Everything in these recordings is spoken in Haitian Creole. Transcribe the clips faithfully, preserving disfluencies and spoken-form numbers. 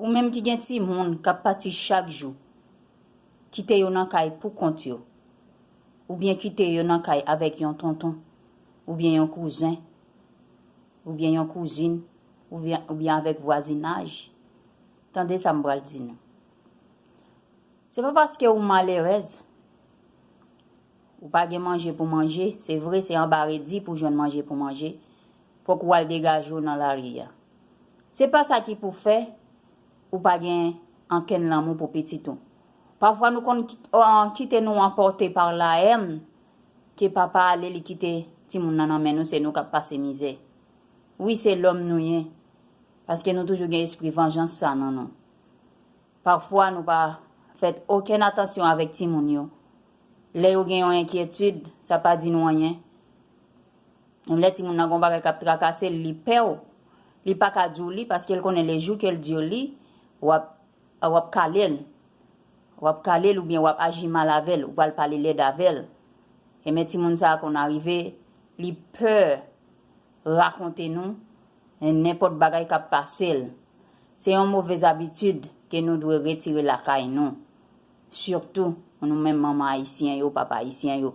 Ou menm ki gen timoun k ap pati chak jou, kite yo nan kay pou kont yo, oubyen kite yo nan kay avèk yon tonton, oubyen yon kouzen, oubyen yon kouzin, oubyen, oubyen avèk vwazinaj. Tande sa m pral di nou. Se pa paske ou malerèz, ou pa gen manje pou manje, se vre, se anba redi pou jwenn manje pou manje, fòk ou al degaje w nan lari a. Se pa sa ki pou fè ou pa gen ankenn lanmou pou pitit ou. Pafwa nou konn ki- an- kite nou anpòte pa la haine, ke papa ale li kite timoun nan nan men nou, se nou k ap pase mizè. Wi, se lòm nou ye, paske nou toujou gen espri vanjans sa nan nou. Pafwa nou pa fè okenn atansyon avèk timoun yo. Lè yo gen yon enkyetid, sa pa di nou anyen. Menm lè timoun nan gon bagay k ap trakase l, li pè w. Li pa ka di w li, paske l konnen lejou ke l di w li, w ap, w ap kale l. W ap kale l oubyen w ap aji mal avè l, ou pral pale lèd avè l. Ebyen timoun sa a konn arive, li pè rakonte nou nenpòt bagay k ap pase l. Se yon movèz abitid ke nou dwe retire lakay nou. Sitou nou menm manman ayisyen yo, papa ayisyen yo.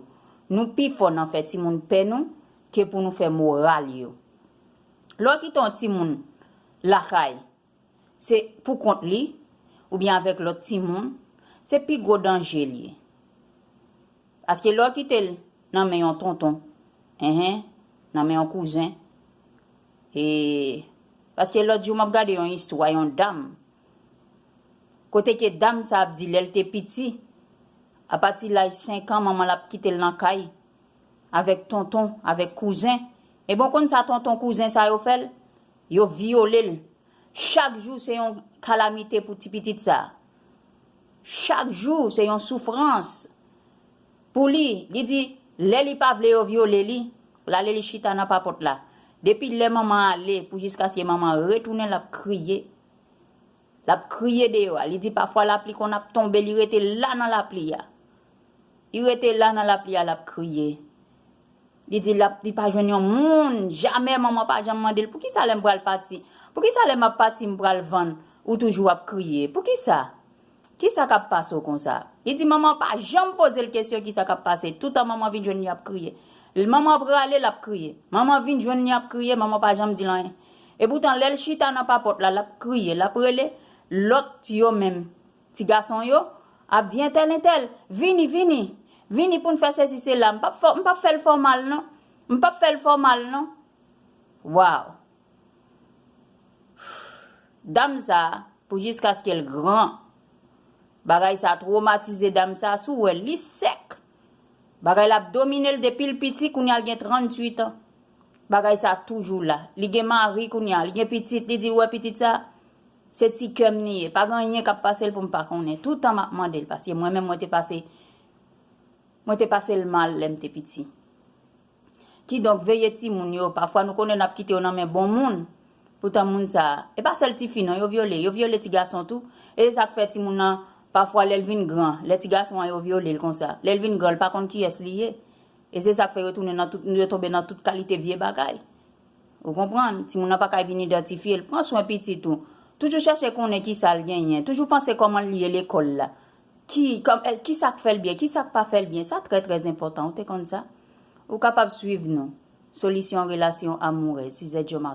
Nou pi fò nan fè timoun pè nou ke pou nou fè moral yo. Lè w kite yon timoun lakay, se pou kont li, oubyen avèk lòt timoun, se pi gwo danje li ye. Paske lè w kite l nan men yon tonton, enhen, nan men yon kouzen, e, paske lòt jou m ap gade yon istwa, yon dam, kote ke dam sa ap di lè l te piti, apati laj senk an, manman l ap kite l nan kay, avèk tonton, avèk kouzen. E bon, konn sa tonton kouzen sa yo fè l? Yo vyole l. Chak jou se yon kalamite pou ti pitit sa. Chak jou se yon soufrans. Pou li, li di, lè li pa vle yo vyole li, l ale li chita nan papòt la. Depi lè manman ale pou jiskaske manman retounen, l ap kriye. L ap kriye deyò a. Li di pafwa lapli konn ap tonbe, li rete la nan lapli a. Li rete la nan lapli a, l ap kriye. Li di l ap, li pa jwenn yon moun, jamè manman pa janm mande l, "Poukisa lè m pral pati? Poukisa lè m ap pati m pral vann, ou toujou ap kriye? Poukisa? Kisa k ap pase w konsa?" Li di manman pa janm poze l kesyon kisa k ap pase. Toutan manman vin jwenn li ap kriye. Manman prale, l ap kriye. Manman vin jwenn li ap kriye, manman pa janm di l anyen. Epoutan lè l chita nan papòt la, l ap kriye, l ap rele, lòt yo menm, ti gason yo, ap di entèl, entèl, vini, vini, vini pou n fè sesi sela. M p ap fè, m p ap fè l fè w mal non. M p ap fè l fè w mal non. Waw. Dam sa a, pou jiskaske l gran, bagay sa a twomatize dam sa a, si w wè l, li sèk. Bagay la ap domine l depi l piti, kounye a l gen tranntuit an. Bagay sa a toujou la. Li gen mari kounye a, li gen pitit, li di, "Ou wè pitit sa a, se ti kè m li ye. Pa gen anyen k ap pase l pou m pa konnen. Toutan m ap mande l, paske mwen menm mwen te pase, mwen te pase l mal lè m te piti." Kidonk, veye timoun yo. Pafwa nou konnen n ap kite yo nan men bon moun. Poutan moun sa a, e pa sèl tifi non, yo vyole, yo vyole ti gason tou. E se sa k fè timoun nan, pafwa lè l vin gran, lè ti gason an yo vyole l konsa, lè l vin gran, l pa konn kiyès li ye. E se sa k fè yo tounen nan tout, yo tonbe nan tout kalite vye bagay. Ou konprann? Timoun nan pa ka vin idantifye l. Pran swen pitit ou. Toujou chèche konnen kisa l genyen. Toujou panse kòman l ye lekòl la. Ki, kòm, eh, kisa k fè l byen, kisa k pa fè l byen. Sa trè, trè enpòtan. Ou te konn sa? Ou kapab swiv nou. Solisyon Relasyon Amourèz, Suzette Joe Martin.